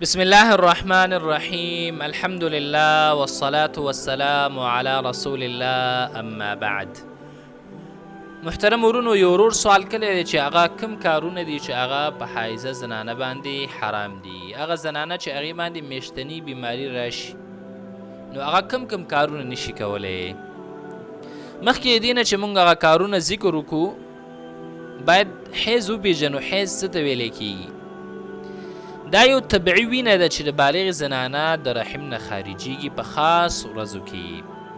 بسم الله الرحمن الرحیم الحمد لله والصلاة والسلام على رسول الله اما بعد. محترم ورونو، یو ورور سوال کړی دی چې هغه کم کارونه دي چې هغه په حایزه زنانه باندې حرام دي، هغه زنانه چې هغې باندې میشتني بیماري راشي نو هغه کم کم کارونه نشي کولی. مخکې دې نه چې مونږ هغه کارونه ذکر وکړو باید حیض وپیژنو. حیض څه ته ویلی کیږي؟ دا یو طبعي وینه ده چې د بالغ زنانه د رحم نه خارجیږي په خاص ورځو کې،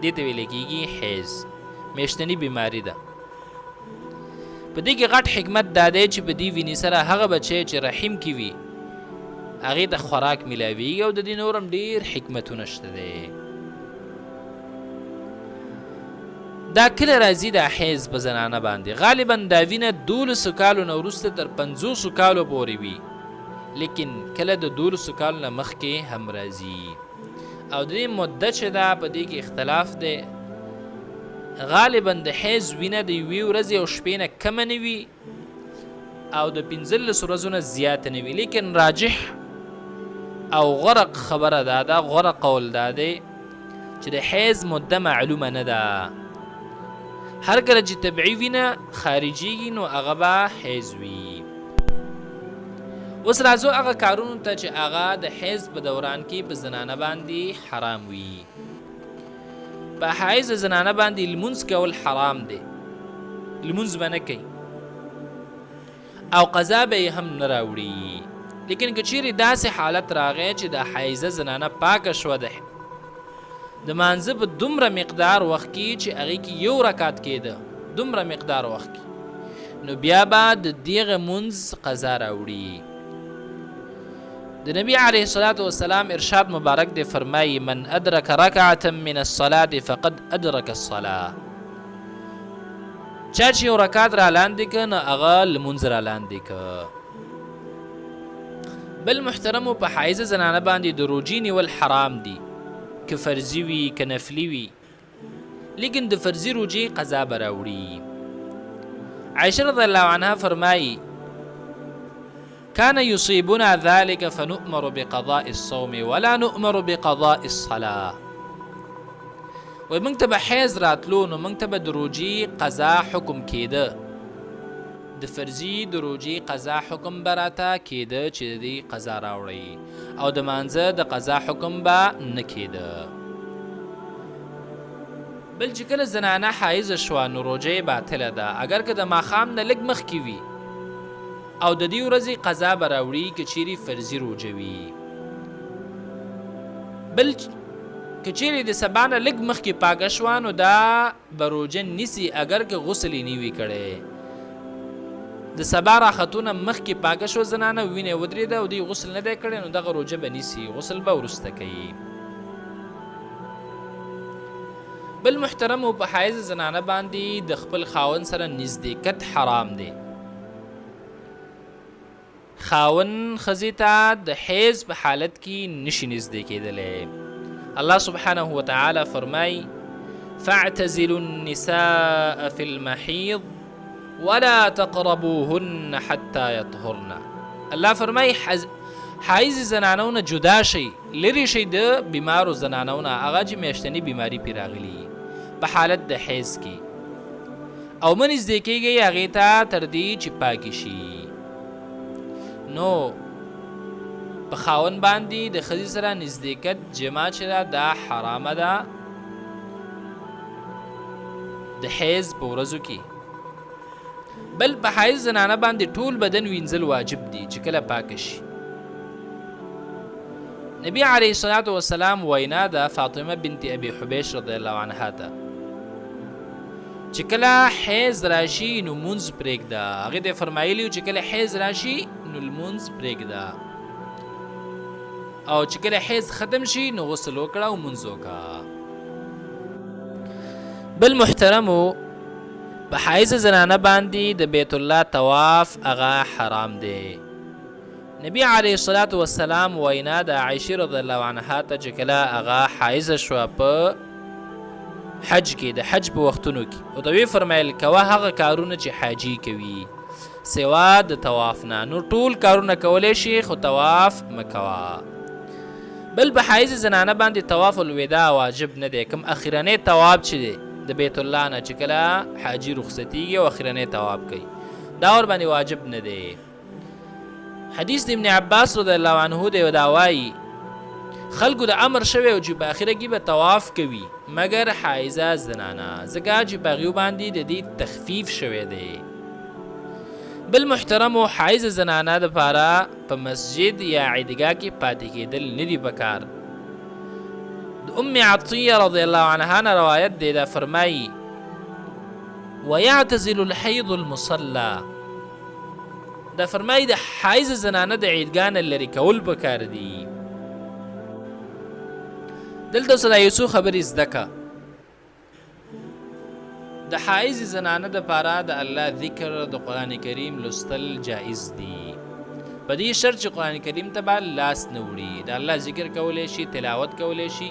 دې ته ویل کیږي حیض. میشتني بیماری ده. په دې کې غټ حکمت دا دی چې په دې وینې سره هغه بچی چې رحم کې وي هغې ته خوراک میلاویږي، او د دې نور هم ډېر حکمتونه شته دی. دا کله راځي دا حیض په زنانه باندې؟ غالبا دا وینه 12 کالو نه وروسته تر 50 کالو پورې وي، لیکن کله د 12 کالو نه مخکې هم راځي. او د دې مده چې ده په دې کې اختلاف دی. غالبا د حیض وینه د یوې ورځې او شپې نه کمه نه وي او د 15 ورځو نه زیاته نه وي، لیکن راجح او غوره خبره دا ده، غوره قول دا دی چې د حیض مده معلومه نه ده. هر کله چې طبعي وینه خارجیږي نو هغه به حیض وي. اوس راځو هغه کارونو ته چې هغه د حیض په دوران کې په زنانه باندې حرام وي. په حیض زنانه باندې لمونځ کول حرام دی، لمونځ به نه کوي او قضا به یې هم نه راوړي. لیکن که چیرې داسې حالت راغی چې د حیضه زنانه پاکه شوه د مانځه په دومره مقدار وخت کې چې هغې کې یو رکعت کېده، دومره مقدار وخت کې، نو بیا به د دغه مونځ قضا راوړي. د نبی علیه الصلاة والسلام ارشاد مبارک دی، فرمایي من ادرک رکعة من الصلاة فقد ادرک الصلاة. چا چې یو رکعت را لاندې که نو هغه لمونځ را لاندې که. بل محترمو، په حایزه زنانه باندې د روجې نیول حرام دي، که فرضي وي که نفلي وي، لیکن د فرضي روجې قضا به راوړي. عائشه رضی الله عنها فرمایي كان يصيبنا ذلك فنؤمر بقضاء الصوم ولا نؤمر بقضاء الصلاة. وای موږ ته به حیض راتلو نو موږ ته به د روجې قضا حکم کېده، د فرضي د روجې قضا حکم به راته کېده چې د دې قضا راوړئ، او د مانځه د قضا حکم به نه کېده. بل چې کله زنانه حایزه شوه نو روژه یې باطله ده، اګر که د ماښام نه لږ مخکې وي، او د دې ورځې قضا به راوړي که چیرې فرضي روژه وي. بل که چیرې د سبا نه لږ مخکې پاکه شوه نو دا به روژه نیسي، اګر که غسل یې نه وي کړی. د سبا راختونه مخکې پاکه شوه زنانه، وینه یې ودرېده او دوی غسل نه دی کړی، نو دغه روژه به نیسي، غسل به وروسته کوي. بل محترمو، په حایز زنانه باندې د خپل خاوند سره نزدېکت حرام دی. خاوند ښځې ته د حیض په حالت کې نشي نږدې کېدلی. الله سبحانه وتعالی فرمایي فاعتزلوا النساء في المحيض ولا تقربوهن حتى يطهرن. الله فرمایي حایز زنانو نه جدا شئ، لرې شئ د بیمارو زنانو نه، هغه چې میاشتني بیماري پرې راغلي په حالت د حیض کې، او مه نږدې کېږئ هغې ته تر دې چې پاکې شي. نو په خاوند باندې د ښځې سره نزدېکت جماع چې ده دا حرامه ده د حیض په ورځو کې. بل په حیض زنانه باندې ټول بدن وینځل واجب دي چې کله پاکه شي. نبی علیه الصلاة والسلام وینا ده فاطمه بنت ابي حبیش رضی الله عنها ته چې کله حیض راشي نو مونځ پرېږده. هغې ته یې فرمایلي چې کله حیض راشي نو لمونځ پرېږده، او چې کله حیض ختم شي نو غسل وکړه او مونځ وکړه. بل محترمو، په حایز زنانه باندې د بیت الله طواف هغه حرام دی. نبی علیه الصلاة والسلام وینا د عائشې رضی الله عنها ته چې کله هغه حایزه شوه په حج کې، د حج په وختونو کې، ورته ویې فرمایل کوه هغه کارونه چې حاجي کوي. سوا د طواف نه. نو ټول کارونه کولی شي خو طواف مکوا. بل په حایز زنانه باندې طواف الوداع واجب نه دی، کوم اخیرنی طواف چې دی د بیت الله نه چې کله حاجی رخصتیږي او اخیرنی طواف کوي، دا ور باندې واجب نه دی. حدیث د ابن عباس رضی الله عنه دی، دا وایي خلکو د امر شوی او چې په اخره کې به طواف کوي مګر حایزه زنانه، ځکه چې په هغې باندې د دې تخفیف شوی دی. بل محترمو حایزه زنانه د پاره په مسجد یا عیدګاه کې پاتې کېدل نه دي پکار. د ام عطیه رضی الله عنها نه روایت دی، دا فرمایي ويعتزل الحيض المصلى. دا فرمایي د حایز زنانه د عیدګاه نه لرې کول پکار دي. دلته سره یو څو خبرې زده که. د حایز زنانه د پاره د الله ذکر، د قرآن کریم لوستل جایز دي، په دې شرط چې قرآن کریم ته به لاس نه وړي. د الله ذکر کولی شي، تلاوت کولی شي،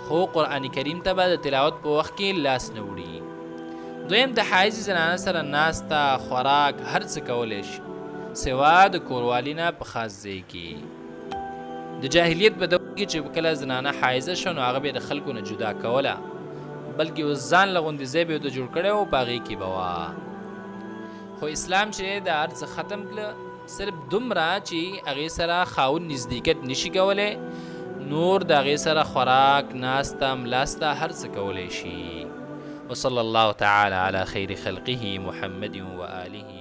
خو قرآن کریم ته به د تلاوت په وخت کې لاس نه وړي. دویم، د حایز زنانه سره ناسته، خوراک، هر څه کولی شي سوا د کوروالي نه په خاص ځای کې. د جاهلیت په دور کې چې کله زنانه حایزه شوه نو هغه به د خلکو نه جدا کوله، بلکې اوس ځان له غوندې ځای به یې ورته جوړ کړی او په هغې کې به وه. خو اسلام چې دا هر څه ختم کړه، صرف دومره چې هغې سره خاوند نزدېکت نشي کولی، نور د هغې سره خوراک، ناسته، ملاسته هر څه کولی شي. وصلى الله تعالى على خير خلقه محمد وآله